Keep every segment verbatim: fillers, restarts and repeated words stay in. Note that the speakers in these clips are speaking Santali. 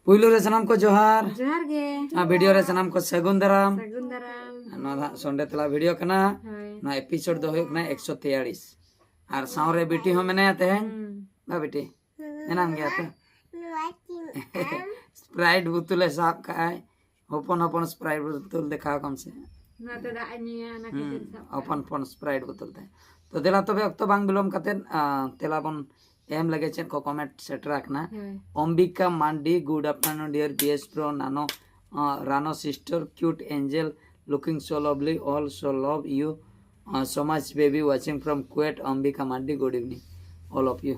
ᱯᱩᱭᱞᱩ ᱨᱮ ᱥᱟᱱᱟᱢ ᱠᱚ ᱡᱚᱦᱟᱨ᱾ ᱡᱚᱦᱟᱨ ᱜᱮ᱾ ᱟᱨ ᱵᱷᱤᱰᱤᱭᱳ ᱨᱮ ᱥᱟᱱᱟᱢ ᱠᱚ ᱥᱟᱹᱜᱩᱱ ᱫᱟᱨᱟᱢ᱾ ᱥᱟᱹᱜᱩᱱ ᱫᱟᱨᱟᱢ᱾ ᱱᱚᱣᱟ ᱫᱚ ᱦᱟᱸᱜ ᱥᱚᱱᱰᱮ ᱛᱮᱞᱟ ᱵᱷᱤᱰᱤᱭᱳ ᱠᱟᱱᱟ᱾ ᱦᱳᱭ᱾ ᱱᱚᱣᱟ ᱮᱯᱤᱥᱳᱰ ᱫᱚ ᱦᱩᱭᱩᱜ ᱠᱟᱱᱟ ᱮᱠᱥᱚ ᱛᱮᱭᱟᱲᱤᱥ᱾ ᱟᱨ ᱥᱟᱶᱨᱮ ᱵᱤᱴᱤ ᱦᱚᱸ ᱢᱮᱱᱟᱭᱟ ᱛᱮᱦᱮᱧ᱾ ᱦᱩᱸ᱾ ᱵᱟ ᱵᱤᱴᱤ, ᱢᱮᱱᱟᱢ ᱜᱮᱭᱟ ᱛᱚ? ᱱᱚᱣᱟ ᱪᱤᱱ ᱟᱢ ᱥᱯᱨᱟᱭᱤᱴ ᱵᱳᱛᱚᱞᱮ ᱥᱟᱵ ᱠᱟᱜᱼᱟᱭ᱾ ᱦᱚᱯᱚᱱ ᱦᱚᱯᱚᱱ ᱥᱯᱨᱟᱭᱤᱴ ᱵᱳᱛᱚᱞ ᱫᱮᱠᱷᱟᱣ ᱠᱟᱢ ᱥᱮ᱾ ᱱᱚᱣᱟ ᱛᱮ ᱫᱟᱜ ᱮ ᱧᱩᱭᱟ, ᱚᱱᱟ ᱦᱩᱸ, ᱠᱷᱟᱹᱛᱤᱨ ᱥᱟᱵ ᱠᱟᱜᱼᱟ᱾ ᱦᱚᱯᱚᱱ ᱦᱚᱯᱚᱱ ᱥᱯᱨᱟᱭᱤᱴ ᱵᱳᱛᱚᱞ ᱛᱮ᱾ ᱛᱚ ᱫᱮᱞᱟ ᱛᱚᱵᱮ, ᱚᱠᱛᱚ ᱵᱟᱝ ᱵᱤᱞᱚᱢ ᱠᱟᱛᱮᱫ, ᱟᱸ, ᱛᱮᱞᱟ ᱵᱚᱱ ᱮᱢ ᱞᱮᱜᱮ ᱪᱮᱫ ᱠᱚ ᱠᱚᱢᱮᱱᱴ ᱥᱮᱴᱮᱨ ᱟᱠᱟᱱᱟ᱾ ᱦᱳᱭ᱾ ᱚᱢᱵᱤᱠᱟ ᱢᱟᱱᱰᱤ, good afternoon dear B S bro, nano, uh, Rano sister, cute angel, looking so lovely, all so love you, uh, so much baby, watching from Kuwait, Ambika Mandi, good evening, all of you.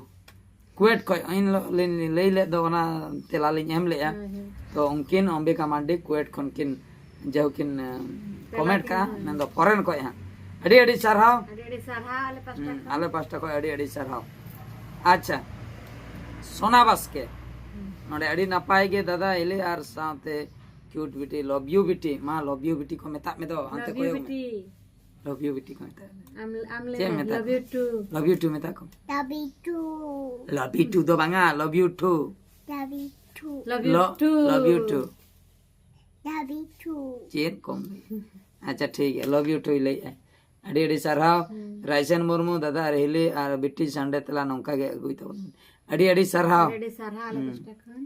ᱠᱩᱭᱮᱴ ᱠᱷᱚᱡ ᱤᱧ ᱞᱚ-, ᱞᱤᱧ ᱞᱟᱹᱭ ᱞᱮᱫ ᱫᱚ, ᱚᱱᱟ ᱛᱮᱞᱟ ᱞᱤᱧ ᱮᱢ ᱞᱮᱫᱼᱟ᱾ ᱦᱳᱭ, ᱦᱳᱭ᱾ ᱛᱚ ᱩᱱᱠᱤᱱ ᱚᱢᱵᱤᱠᱟ ᱢᱟᱱᱰᱤ ᱠᱩᱭᱮᱴ ᱠᱷᱚᱱ ᱠᱤᱱ ᱡᱟᱦᱳ ᱠᱤᱱ, uh, ᱛᱮᱞᱟ ᱠᱚᱢᱮᱱᱴ ᱠᱤᱱ ᱠᱟᱜᱼᱟ, ᱮᱢ᱾ ᱢᱮᱱᱫᱚ ᱯᱷᱚᱨᱮᱱ ᱠᱷᱚᱡ ᱦᱟᱸᱜ᱾ ᱟᱹᱰᱤ ᱟᱹᱰᱤ ᱥᱟᱨᱦᱟᱣ᱾ ᱟᱹᱰᱤ ᱟᱹᱰᱤ ᱥᱟᱨᱦᱟᱣ ᱟᱞᱮ ᱯᱟᱥᱴᱟ ᱦᱩᱸ, ᱠᱷᱚᱱ᱾ ᱟᱞᱮ ᱯᱟᱥᱴᱟ ᱠᱷᱚᱱ ᱟᱹᱰᱤ ᱟᱹᱰᱤ ᱥᱟᱨᱦᱟᱣ᱾ ᱟᱪᱪᱷᱟ, ᱥᱳᱱᱟ ᱵᱟᱥᱠᱮ ᱦᱩᱸ᱾ ᱱᱚᱰᱮ ᱟᱹᱰᱤ ᱱᱟᱯᱟᱭ ᱜᱮ ᱫᱟᱫᱟ ᱦᱤᱞᱤ ᱟᱨ ᱥᱟᱶᱛᱮ ᱠᱤᱭᱩᱴ ᱵᱤᱴᱤ, ᱞᱚᱵ ᱭᱩ ᱵᱤᱴᱤ, ᱢᱟ ᱞᱚᱵ ᱭᱩ ᱵᱤᱴᱤ ᱠᱚ ᱢᱮᱛᱟᱜ ᱢᱮ ᱫᱚ, ᱦᱟᱱᱛᱮ ᱞᱚᱵ ᱭᱩ ᱠᱚᱭᱚᱜ ᱢᱮ᱾ ᱵᱤᱴᱤ᱾ ᱞᱚᱵ ᱭᱩ ᱵᱤᱴᱤ ᱠᱚ ᱢᱮᱛᱟᱜ ᱢᱮ᱾ ᱟᱢ ᱟᱢ ᱞᱟᱹᱭ ᱪᱮᱫ ᱮᱢ ᱢᱮ, ᱢᱮᱛᱟ ᱞᱚᱵ ᱠᱚᱣᱟ? You too. Love you too ᱢᱮᱛᱟ ᱠᱚ᱾ Love you too love you too ᱫᱚ ᱵᱟᱝᱟ, love you too. Love you too love ᱞᱚ-, you too. Love you too. Love you too ᱪᱮᱫ ᱠᱚᱢ ᱞᱟᱹᱭ? ᱟᱪᱪᱷᱟ ᱴᱷᱤᱠ ᱜᱮᱭᱟ, ᱞᱚᱵ ᱭᱩ ᱴᱩᱭ ᱞᱟᱹᱭᱮᱫᱼᱟ᱾ ᱟᱹᱰᱤ ᱟᱹᱰᱤ ᱥᱟᱨᱦᱟᱣ᱾ ᱦᱩᱸ᱾ ᱨᱟᱭᱥᱮᱱ ᱢᱩᱨᱢᱩ ᱫᱟᱫᱟ ᱟᱨ ᱦᱤᱞᱤ ᱟᱨ ᱵᱤᱴᱤ ᱥᱟᱱᱰᱮ ᱛᱮᱞᱟ ᱱᱚᱝᱠᱟ ᱜᱮ ᱟᱹᱜᱩᱭ ᱛᱟᱵᱚᱱ ᱢᱮ᱾ ᱟᱹᱰᱤ ᱟᱹᱰᱤ ᱥᱟᱨᱦᱟᱣ᱾ ᱟᱹᱰᱤ ᱟᱹᱰᱤ ᱥᱟᱨᱦᱟᱣ ᱟᱞᱮ ᱦᱩᱸ᱾ ᱯᱟᱥᱴᱟ ᱠᱷᱚᱱ᱾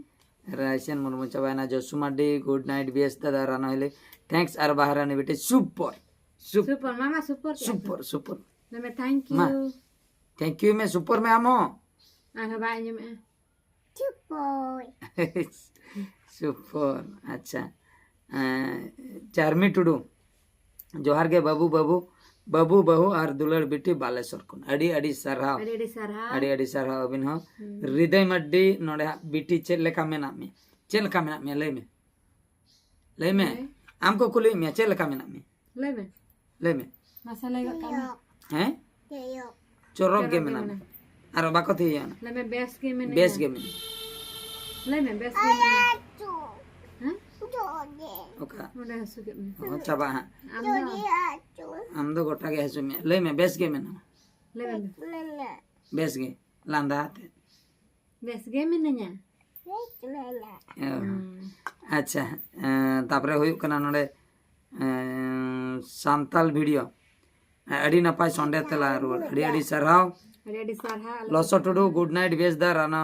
ᱨᱟᱭᱥᱮᱱ ᱢᱩᱨᱢᱩ ᱪᱟᱵᱟᱭᱮᱱᱟ, ᱡᱚᱥᱩ Mardi, good night B S ᱫᱟᱫᱟ, ᱨᱟᱱᱟ ᱦᱤᱞᱤ, thanks ᱟᱨ ᱵᱟᱦᱨᱟᱱᱤ ᱵᱤᱴᱤ, super, super, ᱥᱩᱯᱚᱨ, ᱢᱟᱢᱟ ᱥᱩᱯᱚᱨ ᱠᱮᱫ super, ᱫᱚ᱾ super᱾ ᱢᱮ ᱢᱮ, thank ᱢᱟ᱾ you᱾ Thank you ᱢᱮ, super ᱢᱮ ᱟᱢ ᱦᱚᱸ᱾ ᱟᱨᱦᱚᱸ ᱵᱟᱭ ᱟᱸᱡᱚᱢᱮᱜᱼᱟ᱾ ᱪᱩᱯᱚᱭ Super, ᱟᱪᱪᱷᱟ᱾ ᱮᱸ, ᱪᱟᱨᱢᱤ ᱴᱩᱰᱩ, ᱡᱚᱦᱟᱨ ᱜᱮ ᱵᱟᱹᱵᱩ, ᱵᱟᱹᱵᱩ, ᱵᱟᱹᱵᱩ, ᱵᱟᱹᱦᱩ ᱟᱨ ᱫᱩᱞᱟᱹᱲ ᱵᱤᱴᱤ ᱵᱟᱞᱮᱥᱚᱨ ᱠᱷᱚᱱ᱾ ᱟᱹᱰᱤ ᱟᱹᱰᱤ ᱥᱟᱨᱦᱟᱣ᱾ ᱟᱹᱰᱤ ᱟᱹᱰᱤ ᱥᱟᱨᱦᱟᱣ᱾ ᱟᱹᱰᱤ ᱟᱹᱰᱤ ᱥᱟᱨᱦᱟᱣ ᱟᱹᱵᱤᱱ ᱦᱚᱸ᱾ ᱦᱩᱸ᱾ ᱦᱨᱤᱫᱟᱹᱭ ᱢᱟᱨᱰᱤ ᱱᱚᱰᱮ ᱦᱟᱸᱜ, ᱵᱤᱴᱤ ᱪᱮᱫ ᱞᱮᱠᱟ ᱢᱮᱱᱟᱜ ᱢᱮᱭᱟ? ᱪᱮᱫ ᱞᱮᱠᱟ ᱢᱮᱱᱟᱜ ᱢᱮᱭᱟ? ᱞᱟᱹᱭ ᱢᱮ᱾ ᱞᱟᱹᱭ ᱢᱮ᱾ ᱦᱮᱸ᱾ ᱟᱢ ᱠᱚ ᱠᱩᱞᱤᱭᱮᱫ ᱢᱮᱭᱟ, ᱪᱮᱫ ᱞᱮᱠᱟ ᱢᱮᱱᱟᱜ ᱢᱮᱭᱟ? ᱞᱟᱹᱭ ᱢᱮ᱾ ᱞᱟᱹᱭ ᱢᱮ᱾ ᱢᱟᱥᱮ ᱞᱟᱹᱭ ᱜᱚᱫ ᱠᱟᱜ ᱢᱮ᱾ ᱦᱮᱸ? ᱪᱮᱭᱚᱜ ᱪᱚᱨᱚᱠ ᱜᱮ ᱪᱚᱨᱚᱠ ᱜᱮ ᱢᱮᱱᱟᱜ ᱢᱮ᱾ ᱢᱮᱱᱟᱜ ᱟᱨᱚ ᱵᱟᱠᱚ ᱛᱷᱤᱭᱟᱹᱭᱟ ᱚᱱᱟ᱾ ᱞᱟᱹᱭ ᱢᱮ, ᱵᱮᱥ ᱜᱮ ᱢᱮᱱᱟᱹᱧᱟ᱾ ᱵᱮᱥ ᱜᱮ ᱢᱮᱱᱟᱜ᱾ ᱞᱟᱹᱭ ᱢᱮ, ᱵᱮᱥ ᱜᱮ ᱢᱮᱱᱟᱹᱧᱟ᱾ ᱪᱩ ᱦᱮᱸ? ᱡᱚᱜᱮ ᱚᱠᱟ? ᱱᱚᱰᱮ ᱦᱟᱹᱥᱩ ᱠᱮᱫ ᱢᱮ᱾ ᱚ, ᱪᱟᱵᱟᱜ ᱦᱟᱸᱜ᱾ ᱟᱢ ᱫᱚ? ᱡᱚᱜᱮ ᱟᱪᱩ ᱟᱢ ᱫᱚ ᱜᱚᱴᱟ ᱜᱮ ᱦᱟᱹᱥᱩ ᱢᱮᱭᱟ᱾ ᱞᱟᱹᱭ ᱢᱮ, ᱵᱮᱥ ᱜᱮ ᱢᱮᱱᱟᱢᱟ? ᱞᱟᱹᱭ ᱢᱮ᱾ ᱢᱮᱱᱟ ᱵᱮᱥ ᱜᱮ, ᱞᱟᱸᱫᱟ ᱟᱛᱮ᱾ ᱵᱮᱥ ᱜᱮ ᱢᱤᱱᱟᱹᱧᱟ᱾ ᱟᱪᱪᱷᱟ᱾ ᱛᱟᱯᱚᱨᱮ ᱦᱩᱭᱩᱜ ᱠᱟᱱᱟ ᱱᱚᱰᱮ ᱥᱟᱱᱛᱟᱞ ᱵᱷᱤᱰᱤᱭᱳ᱾ ᱟᱹᱰᱤ ᱱᱟᱯᱟᱭ ᱥᱚᱸᱰᱮ ᱛᱮᱞᱟ ᱨᱩᱣᱟᱹᱲ, ᱟᱹᱰᱤ ᱟᱹᱰᱤ ᱥᱟᱨᱦᱟᱣ᱾ ᱟᱹᱰᱤ ᱟᱹᱰᱤ ᱥᱟᱨᱦᱟᱣ᱾ ᱞᱚᱥᱚ ᱴᱩᱰᱩ, ᱜᱩᱰ ᱱᱟᱭᱤᱴ ᱵᱮᱥ ᱫᱟ ᱨᱟᱱᱟ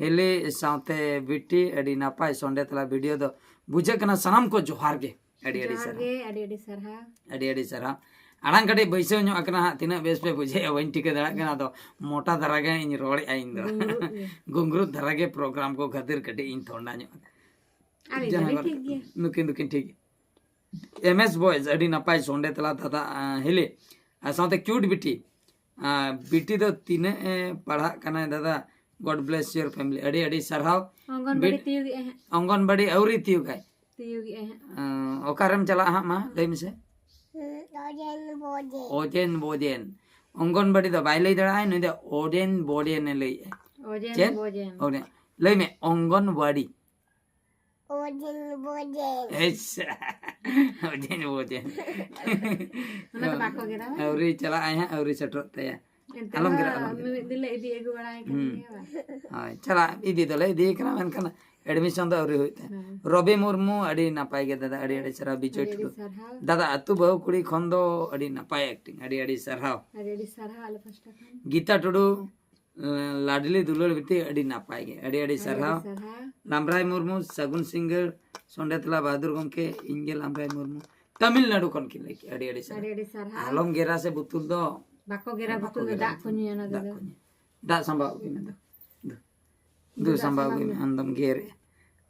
ᱦᱤᱞᱤ ᱥᱟᱶᱛᱮ ᱵᱤᱴᱤ, ᱟᱹᱰᱤ ᱱᱟᱯᱟᱭ ᱥᱚᱸᱰᱮ ᱛᱮᱞᱟ ᱵᱷᱤᱰᱤᱭᱳ ᱫᱚ ᱵᱩᱡᱷᱟᱹᱜ ᱠᱟᱱᱟ᱾ ᱥᱟᱱᱟᱢ ᱠᱚ ᱡᱚᱦᱟᱨ ᱜᱮ, ᱟᱹᱰᱤ ᱟᱹᱰᱤ ᱡᱚᱦᱟᱨ ᱥᱟᱨᱦᱟᱣ᱾ ᱜᱮ, ᱟᱹᱰᱤ ᱟᱹᱰᱤ ᱥᱟᱨᱦᱟᱣ᱾ ᱟᱹᱰᱤ ᱟᱹᱰᱤ ᱥᱟᱨᱦᱟᱣ᱾ ᱟᱲᱟᱝ ᱠᱟᱹᱴᱤᱡ ᱵᱟᱹᱭᱥᱟᱹᱣ ᱧᱚᱜ ᱟᱠᱟᱱᱟ ᱦᱟᱸᱜ, ᱛᱤᱱᱟᱹᱜ ᱵᱮᱥ ᱯᱮ ᱵᱩᱡᱷᱟᱹᱣᱮᱫᱼᱟ ᱵᱟᱹᱧ ᱴᱷᱤᱠᱟᱹ ᱫᱟᱲᱮᱭᱟᱜ ᱠᱟᱱᱟ, ᱟᱫᱚ ᱢᱚᱴᱟ ᱫᱷᱟᱨᱟ ᱜᱮ ᱤᱧ ᱨᱚᱲᱮᱫᱼᱟ ᱤᱧ ᱫᱚ᱾ ᱜᱩᱝᱨᱩᱜ ᱜᱮ᱾ ᱜᱩᱝᱨᱩᱜ ᱫᱷᱟᱨᱟ ᱜᱮ ᱯᱨᱳᱜᱨᱟᱢ ᱠᱚ ᱠᱷᱟᱹᱛᱤᱨ ᱠᱟᱹᱴᱤᱡ ᱤᱧ ᱛᱷᱚᱱᱰᱟ ᱧᱚᱜ ᱟᱠᱟᱱᱟ᱾ ᱟᱨ ᱤᱧ ᱡᱟᱦᱟᱸ ᱫᱚ ᱵᱟᱨ-, ᱴᱷᱤᱠ ᱜᱮᱭᱟ᱾ ᱱᱩᱠᱤᱱ ᱫᱚᱠᱤᱱ ᱴᱷᱤᱠ ᱜᱮᱭᱟ᱾ ᱮᱢ ᱮᱥ ᱵᱚᱭᱮᱡᱽ, ᱟᱹᱰᱤ ᱱᱟᱯᱟᱭ ᱥᱚᱸᱰᱮ ᱛᱮᱞᱟ ᱫᱟᱫᱟ, ᱟᱸ, ᱦᱤᱞᱤ᱾ ᱟᱨ ᱥᱟᱶᱛᱮ ᱠᱤᱭᱩᱴ ᱵᱤᱴᱤ, ᱟᱸ, ᱵᱤᱴᱤ ᱫᱚ ᱛᱤᱱᱟᱹᱜ ᱮ ᱯᱟᱲᱦᱟᱜ ᱠᱟᱱᱟᱭ ᱫᱟᱫᱟ? God bless your family. ᱟᱹᱰᱤ ᱟᱹᱰᱤ ᱥᱟᱨᱦᱟᱣ᱾ ᱚᱝᱜᱚᱱᱵᱟᱲᱤ ᱵᱤᱴ-, ᱛᱤᱭᱳᱜᱮᱜᱼᱟᱭ ᱦᱟᱸᱜ᱾ ᱚᱝᱜᱚᱱᱵᱟᱲᱤ ᱟᱹᱣᱨᱤ ᱛᱤᱭᱳᱜᱟᱭ᱾ ᱛᱤᱭᱳᱜᱮᱜᱼᱟᱭ ᱦᱟᱸᱜ᱾ ᱟᱸ, ᱚᱠᱟᱨᱮᱢ ᱪᱟᱞᱟᱜᱼᱟ ᱦᱟᱸᱜ, ᱢᱟ ᱞᱟᱹᱭ ᱢᱮᱥᱮ? ᱚᱡᱮᱱ ᱵᱚᱡᱮᱱ᱾ ᱚᱡᱮᱱ ᱵᱚᱡᱮᱱ᱾ ᱚᱝᱜᱚᱱᱵᱟᱲᱤ ᱫᱚ ᱵᱟᱭ ᱞᱟᱹᱭ ᱫᱟᱲᱮᱭᱟᱜᱼᱟ, ᱱᱩᱭ ᱫᱚ ᱚᱡᱮᱱ ᱵᱚᱡᱮᱱ ᱮ ᱞᱟᱹᱭᱮᱜᱼᱟ᱾ ᱚᱡᱮᱱ ᱪᱮᱫ? ᱵᱚᱡᱮᱱ᱾ ᱚᱡᱮᱱ᱾ ᱞᱟᱹᱭ ᱢᱮ, ᱚᱝᱜᱚᱱᱵᱟᱲᱤ᱾ ᱚᱡᱮᱱ ᱵᱚᱡᱮᱱ᱾ ᱟᱪᱪᱷᱟ᱾ ᱚᱡᱮᱱ ᱵᱚᱡᱮᱱ᱾ ᱚᱱᱟ ᱫᱚ ᱵᱟᱠᱚ ᱜᱮᱫᱟ ᱵᱟᱝ? ᱟᱹᱣᱨᱤ ᱪᱟᱞᱟᱜ ᱟᱭ ᱦᱟᱸᱜ, ᱟᱹᱣᱨᱤ ᱥᱮᱴᱮᱨᱚᱜ ᱛᱟᱭᱟ᱾ ᱮᱱᱛᱮ ᱟᱞᱚᱢ ᱜᱮᱫᱟ, ᱨᱮᱦᱚᱸ ᱟᱞᱚᱢ ᱜᱮᱫᱟ᱾ ᱢᱤᱢᱤᱫ ᱫᱤᱱ ᱞᱮ ᱤᱫᱤ ᱟᱹᱜᱩ ᱵᱟᱲᱟᱭ ᱠᱟᱱ ᱦᱩᱸ᱾ ᱜᱮᱭᱟ ᱵᱟᱝ? ᱦᱳᱭ, ᱪᱟᱞᱟᱜ ᱤᱫᱤ ᱫᱚᱞᱮ ᱤᱫᱤᱭᱮ ᱠᱟᱱᱟ, ᱢᱮᱱᱠᱷᱟᱱ admission ᱫᱚ ᱟᱹᱣᱨᱤ ᱦᱩᱭᱩᱜ ᱛᱟᱭᱟ᱾ ᱦᱮᱸ᱾ ᱨᱚᱵᱤ ᱢᱩᱨᱢᱩ, ᱟᱹᱰᱤ ᱱᱟᱯᱟᱭ ᱜᱮ ᱫᱟᱫᱟ, ᱟᱹᱰᱤ ᱟᱹᱰᱤ ᱥᱟᱨᱦᱟᱣ᱾ ᱵᱤᱡᱚᱭ ᱟᱹᱰᱤ ᱟᱹᱰᱤ ᱴᱩᱰᱩ᱾ ᱥᱟᱨᱦᱟᱣ᱾ ᱫᱟᱫᱟ, ᱟᱹᱛᱩ ᱵᱟᱹᱦᱩ ᱠᱩᱲᱤ ᱠᱷᱚᱱ ᱫᱚ ᱟᱹᱰᱤ ᱱᱟᱯᱟᱭ acting, ᱟᱹᱰᱤ ᱟᱹᱰᱤ ᱥᱟᱨᱦᱟᱣ᱾ ᱟᱹᱰᱤ ᱟᱹᱰᱤ ᱥᱟᱨᱦᱟᱣ ᱟᱞᱮ ᱯᱟᱥᱴᱟ ᱠᱷᱚᱱ᱾ ᱜᱤᱛᱟ ᱴᱩᱰᱩ, ᱞᱟᱰᱞᱤ ᱫᱩᱞᱟᱹᱲ ᱵᱤᱴᱤ, ᱟᱹᱰᱤ ᱱᱟᱯᱟᱭ ᱜᱮ, ᱟᱹᱰᱤ ᱟᱹᱰᱤ ᱟᱹᱰᱤ ᱟᱹᱰᱤ ᱥᱟᱨᱦᱟᱣ᱾ ᱥᱟᱨᱦᱟᱣ᱾ ᱞᱟᱢᱵᱽᱨᱟᱭ ᱢᱩᱨᱢᱩ, ᱥᱟᱹᱜᱩᱱ ᱥᱤᱝᱜᱟᱹᱲ, ᱥᱚᱸᱰᱮ ᱛᱮᱞᱟ ᱵᱟᱦᱟᱫᱩᱨ ᱜᱚᱢᱠᱮ, ᱤᱧ ᱜᱮ ᱞᱟᱢᱵᱽᱨᱟᱭ ᱢᱩᱨᱢᱩ, ᱛᱟᱢᱤᱞᱱᱟᱲᱩ ᱠᱷᱚᱱ ᱠᱤᱱ ᱞᱟᱹᱭ ᱠᱮᱫᱼᱟ, ᱟᱹᱰᱤ ᱟᱹᱰᱤ ᱥᱟᱨᱦᱟᱣ᱾ ᱟᱹᱰᱤ ᱟᱹᱰᱤ ᱥᱟᱨᱦᱟᱣ᱾ ᱟᱞᱚᱢ ᱜᱮᱨᱟ ᱥᱮ ᱵᱩᱛᱩᱞ ᱫᱚ᱾ ᱵᱟᱠᱚ ᱜᱮᱨᱟ ᱵᱟᱠᱚ ᱵᱩᱛᱩᱞ ᱫᱚ, ᱜᱮᱨᱟ ᱫᱟᱜ ᱠᱚ ᱵᱩᱛᱩᱞ᱾ ᱧᱩᱭᱟ ᱚᱱᱟ ᱫᱟᱜ ᱛᱮᱫᱚ᱾ ᱠᱚ ᱧᱩᱭᱟ᱾ ᱫᱟᱜ ᱥᱟᱢᱵᱟᱣ ᱟᱹᱜᱩᱭ ᱢᱮ ᱫᱩ᱾ ᱫᱩ᱾ ᱫᱩ ᱫᱩ, ᱫᱟᱜ ᱥᱟᱢᱵᱟᱣ ᱥᱟᱢᱵᱟᱣ ᱟᱹᱜᱩᱭ ᱢᱮ, ᱢᱮ᱾ ᱟᱢᱫᱚᱢ ᱜᱮᱨᱮᱜᱼᱟ᱾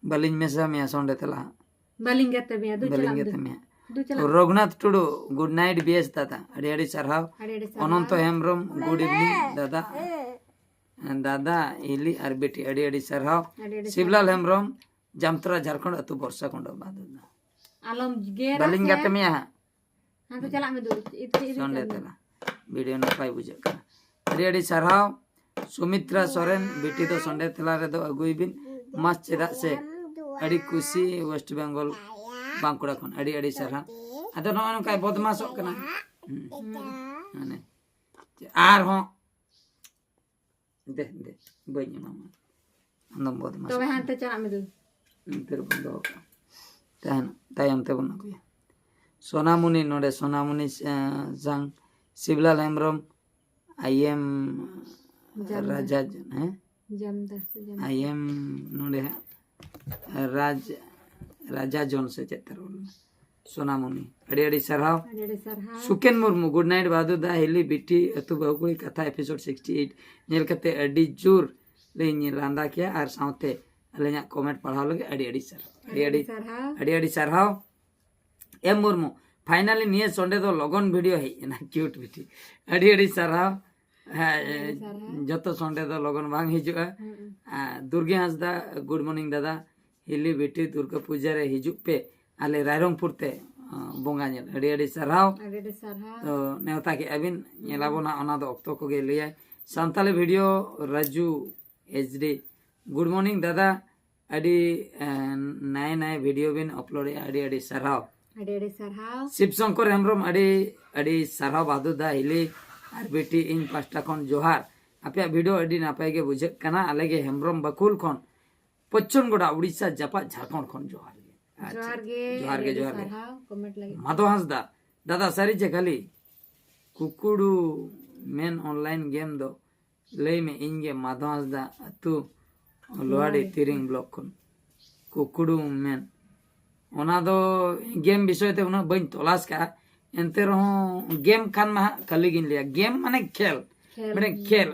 ᱵᱟᱹᱞᱤᱧ ᱢᱮᱥᱟ ᱢᱮᱭᱟ ᱥᱚᱸᱰᱮ ᱛᱮᱞᱟ ᱦᱟᱸᱜ᱾ ᱵᱟᱹᱞᱤᱧ ᱜᱟᱛᱮ ᱢᱮᱭᱟ, ᱫᱩ ᱵᱟᱹᱞᱤᱧ ᱪᱟᱞᱟᱜ ᱢᱮ ᱜᱟᱛᱮ ᱫᱩ᱾ ᱢᱮᱭᱟ᱾ ᱫᱩ ᱪᱟᱞᱟᱜ ᱢᱮ᱾ ᱨᱚᱜᱷᱩᱱᱟᱛᱷ ᱴᱩᱰᱩ, good night ᱵᱮᱥ ᱫᱟᱫᱟ, ᱟᱹᱰᱤ ᱟᱹᱰᱤ ᱥᱟᱨᱦᱟᱣ᱾ ᱟᱹᱰᱤ ᱟᱹᱰᱤ ᱥᱟᱨᱦᱟᱣ᱾ ᱚᱱᱚᱱᱛᱚ ᱦᱮᱢᱵᱨᱚᱢ, good evening ᱫᱟᱫᱟ᱾ ᱦᱮᱸ᱾ ᱫᱟᱫᱟ, ᱦᱤᱞᱤ ᱟᱨ ᱵᱤᱴᱤ, ᱟᱹᱰᱤ ᱟᱹᱰᱤ ᱥᱟᱨᱦᱟᱣ᱾ ᱟᱹᱰᱤ ᱟᱹᱰᱤ ᱥᱤᱵᱞᱟᱞ ᱥᱟᱨᱦᱟᱣ᱾ ᱦᱮᱢᱵᱨᱚᱢ, ᱡᱟᱢᱛᱨᱟ ᱡᱷᱟᱲᱠᱷᱚᱸᱰ, ᱟᱹᱛᱩ ᱵᱚᱨᱥᱟ ᱠᱚᱸᱰᱚ ᱵᱟᱫᱩᱨ᱾ ᱟᱞᱚᱢ ᱜᱮᱨᱟ ᱵᱟᱹᱞᱤᱧ ᱥᱮ᱾ ᱜᱟᱛᱮ ᱢᱮᱭᱟ ᱦᱟᱸᱜ᱾ ᱦᱟᱱᱛᱮ ᱪᱟᱞᱟᱜ ᱢᱮ ᱫᱩ, ᱤᱫ-, ᱤᱫ-, ᱤᱫᱤ ᱥᱚᱸᱰᱮ ᱠᱟᱜ ᱢᱮ᱾ ᱛᱮᱞᱟ᱾ ᱵᱷᱤᱰᱤᱭᱳ ᱱᱟᱯᱟᱭ ᱵᱩᱡᱷᱟᱹᱜ ᱠᱟᱱᱟ᱾ ᱟᱹᱰᱤ ᱟᱹᱰᱤ ᱥᱟᱨᱦᱟᱣ᱾ ᱥᱩᱢᱤᱛᱨᱟ ᱥᱚᱨᱮᱱ, ᱵᱤᱴᱤ ᱫᱚ ᱥᱚᱸᱰᱮ ᱛᱮᱞᱟ ᱨᱮᱫᱚ ᱟᱹᱜᱩᱭ ᱵᱤᱱ᱾ ᱢᱟ ᱪᱮᱫᱟᱜ ᱥᱮ ᱟᱹᱰᱤ ᱠᱩᱥᱤ, West Bengal, ᱵᱟᱸᱠᱩᱲᱟ ᱠᱷᱚᱱ᱾ ᱟᱹᱰᱤ ᱟᱹᱰᱤ ᱥᱟᱨᱦᱟᱣ᱾ ᱟᱫᱚ ᱱᱚᱜᱼᱚᱭ ᱱᱚᱝᱠᱟᱭ ᱵᱚᱫᱢᱟᱥᱚᱜ ᱠᱟᱱᱟ᱾ ᱦᱩᱸ᱾ ᱢᱟᱱᱮ, ᱟᱨᱦᱚᱸ ᱫᱮ, ᱫᱮ, ᱵᱟᱹᱧ ᱮᱢᱟᱢᱟ᱾ ᱟᱢᱫᱚᱢ ᱵᱚᱫᱢᱟᱥ ᱛᱚᱵᱮ ᱦᱟᱱᱛᱮ ᱪᱟᱞᱟᱜ ᱢᱮ ᱫᱩ᱾ ᱚᱱᱛᱮ ᱨᱮᱵᱚᱱ ᱫᱚᱦᱚ ᱠᱟᱜᱼᱟ᱾ ᱛᱟᱦᱮᱱ ᱛᱟᱭᱚᱢ ᱛᱮᱵᱚᱱ ᱟᱹᱜᱩᱭᱟ᱾ ᱥᱳᱱᱟᱢᱩᱱᱤ, ᱱᱚᱰᱮ ᱥᱳᱱᱟᱢᱩᱱᱤ ᱮᱸ, ᱥᱟᱝ ᱥᱤᱵᱞᱟᱞ ᱦᱮᱢᱵᱨᱚᱢ, ᱟᱭ ᱮᱢ ᱡᱟᱢᱫᱟ᱾ ᱨᱟᱡᱟ, ᱦᱮᱸ, ᱡᱟᱢᱫᱟ ᱥᱮ ᱡᱟᱢᱫᱟ᱾ ᱟᱭ ᱮᱢ ᱱᱚᱰᱮ ᱦᱟᱸᱜ ᱨᱟᱡᱽ ᱨᱟᱡᱟ ᱡᱚᱱ ᱥᱮ ᱪᱮᱫ ᱛᱮ ᱨᱚᱲ ᱞᱮᱱᱟ? ᱥᱳᱱᱟᱢᱩᱱᱤ, ᱟᱹᱰᱤ ᱟᱹᱰᱤ ᱥᱟᱨᱦᱟᱣ᱾ ᱟᱹᱰᱤ ᱟᱹᱰᱤ ᱥᱟᱨᱦᱟᱣ᱾ ᱥᱩᱠᱮᱱ ᱢᱩᱨᱢᱩ, ᱜᱩᱰ ᱱᱟᱭᱤᱴ ᱵᱟᱫᱩ ᱫᱟ, ᱦᱤᱞᱤ ᱵᱤᱴᱤ ᱟᱹᱛᱩ ᱵᱟᱹᱦᱩ ᱠᱩᱲᱤ ᱠᱟᱛᱷᱟ ᱮᱯᱤᱥᱳᱰ ᱥᱤᱠᱥᱴᱤ ᱮᱭᱤᱴ ᱧᱮᱞ ᱠᱟᱛᱮ ᱟᱹᱰᱤ ᱡᱳᱨ ᱞᱤᱧ ᱞᱟᱸᱫᱟ ᱠᱮᱜᱼᱟ ᱟᱨ ᱥᱟᱶᱛᱮ ᱟᱹᱞᱤᱧᱟᱜ ᱠᱚᱢᱮᱱᱴ ᱯᱟᱲᱦᱟᱣ ᱞᱟᱹᱜᱤᱫ ᱟᱹᱰᱤ ᱟᱹᱰᱤ ᱥᱟᱨᱦᱟᱣ᱾ ᱟᱹᱰᱤ ᱟᱹᱰᱤ ᱥᱟᱨᱦᱟᱣ᱾ ᱟᱹᱰᱤ ᱟᱹᱰᱤ ᱥᱟᱨᱦᱟᱣ᱾ ᱮᱢ ᱢᱩᱨᱢᱩ, ᱯᱷᱟᱭᱱᱟᱞᱤ ᱱᱤᱭᱟᱹ ᱥᱚᱱᱰᱮ ᱫᱚ ᱞᱚᱜᱚᱱ ᱵᱷᱤᱰᱤᱭᱳ ᱦᱮᱡ ᱮᱱᱟ, ᱠᱤᱭᱩᱴ ᱵᱤᱴᱤ᱾ ᱟᱹᱰᱤ ᱟᱹᱰᱤ ᱥᱟᱨᱦᱟᱣ᱾ ᱦᱮᱸ, ᱟᱹᱰᱤ ᱥᱟᱨᱦᱟᱣ᱾ ᱡᱚᱛᱚ ᱥᱚᱱᱰᱮ ᱫᱚ ᱞᱚᱜᱚᱱ ᱵᱟᱝ ᱦᱤᱡᱩᱜᱼᱟ᱾ ᱦᱩᱸ᱾ ᱟᱨ ᱫᱩᱨᱜᱮ ᱦᱟᱸᱥᱫᱟ, ᱜᱩᱰ ᱢᱚᱨᱱᱤᱝ ᱫᱟᱫᱟ, ᱦᱤᱞᱤ ᱵᱤᱴᱤ ᱫᱩᱨᱜᱟ ᱯᱩᱡᱟ ᱨᱮ ᱦᱤᱡᱩᱜ ᱯᱮ ᱟᱞᱮ ᱨᱟᱭᱨᱚᱝᱯᱩᱨ ᱛᱮ, ᱟᱸ, ᱵᱚᱸᱜᱟ ᱧᱮᱞ᱾ ᱟᱹᱰᱤ ᱟᱹᱰᱤ ᱥᱟᱨᱦᱟᱣ᱾ ᱟᱹᱰᱤ ᱟᱹᱰᱤ ᱥᱟᱨᱦᱟᱣ᱾ ᱛᱚ ᱱᱮᱣᱛᱟ ᱠᱮᱜᱼᱟ ᱵᱤᱱ, ᱧᱮᱞᱟᱵᱚᱱ ᱦᱟᱸᱜ, ᱚᱱᱟ ᱫᱚ ᱚᱠᱛᱚ ᱠᱚᱜᱮ ᱞᱟᱹᱭᱟᱭ᱾ Santali video Raju H D, good morning ᱫᱟᱫᱟ, ᱟᱹᱰᱤ ᱮᱸ, ᱱᱟᱭ ᱱᱟᱭ ᱵᱷᱤᱰᱤᱭᱳ ᱵᱤᱱ ᱟᱯᱞᱳᱰᱮᱜᱼᱟ, ᱟᱹᱰᱤ ᱟᱹᱰᱤ ᱥᱟᱨᱦᱟᱣ᱾ ᱟᱹᱰᱤ ᱟᱹᱰᱤ ᱥᱟᱨᱦᱟᱣ᱾ ᱥᱤᱵ ᱥᱚᱝᱠᱚᱨ ᱦᱮᱢᱵᱨᱚᱢ, ᱟᱹᱰᱤ ᱟᱹᱰᱤ ᱥᱟᱨᱦᱟᱣ ᱵᱟᱫᱩ ᱫᱟ ᱦᱤᱞᱤ ᱟᱨ ᱵᱤᱴᱤ, ᱤᱧ ᱯᱟᱦᱴᱟ ᱠᱷᱚᱱ ᱡᱚᱦᱟᱨ᱾ ᱟᱯᱮᱭᱟᱜ ᱵᱷᱤᱰᱤᱭᱳ ᱟᱹᱰᱤ ᱱᱟᱯᱟᱭ ᱜᱮ ᱵᱩᱡᱷᱟᱹᱜ ᱠᱟᱱᱟ᱾ ᱟᱞᱮ ᱜᱮ ᱦᱮᱢᱵᱨᱚᱢ ᱵᱟᱠᱩᱞ ᱠᱷᱚᱱ, ᱯᱚᱪᱷᱤᱢ ᱜᱚᱰᱟ, ᱩᱲᱤᱥᱥᱟ ᱡᱟᱯᱟᱜ ᱡᱷᱟᱲᱠᱷᱚᱸᱰ ᱠᱷᱚᱱ ᱡᱚᱦᱟᱨ ᱜᱮ᱾ ᱟᱪᱪᱷᱟ, ᱡᱚᱦᱟᱨ ᱜᱮ, ᱡᱚᱦᱟᱨ ᱟᱹᱰᱤ ᱜᱮ, ᱟᱹᱰᱤ ᱡᱚᱦᱟᱨ ᱜᱮ᱾ ᱥᱟᱨᱦᱟᱣ ᱠᱚᱢᱮᱱᱴ ᱞᱟᱹᱜᱤᱫ᱾ ᱢᱟᱫᱷᱚ ᱦᱟᱸᱥᱫᱟ, ᱫᱟᱫᱟ ᱥᱟᱹᱨᱤ ᱪᱮ ᱠᱷᱟᱹᱞᱤ? ᱠᱩᱠᱩᱲᱩ ᱢᱮᱱ ᱚᱱᱞᱟᱭᱤᱱ ᱜᱮᱢ ᱫᱚ ᱞᱟᱹᱭ ᱢᱮ, ᱤᱧ ᱜᱮ ᱢᱟᱫᱷᱚ ᱦᱟᱸᱥᱫᱟ ᱟᱹᱛᱩ ᱞᱳᱦᱟᱰᱤ ᱛᱤᱨᱤᱝ ᱵᱞᱚᱠ ᱠᱷᱚᱱ᱾ ᱠᱩᱠᱩᱲᱩ ᱢᱮᱱ, ᱚᱱᱟ ᱫᱚ ᱜᱮᱢ ᱵᱤᱥᱚᱭ ᱛᱮ ᱩᱱᱟᱹᱜ ᱵᱟᱹᱧ ᱛᱚᱞᱟᱥ ᱠᱟᱜᱼᱟ, ᱮᱱᱛᱮ ᱨᱮᱦᱚᱸ ᱜᱮᱢ ᱠᱷᱟᱱ ᱢᱟ ᱦᱟᱸᱜ ᱠᱷᱟᱹᱞᱤ ᱜᱤᱧ ᱞᱟᱹᱭᱟ᱾ ᱜᱮᱢ ᱢᱟᱱᱮ ᱠᱷᱮᱞ, ᱠᱷᱮᱞ᱾ ᱢᱟᱱᱮ ᱠᱷᱮᱞ,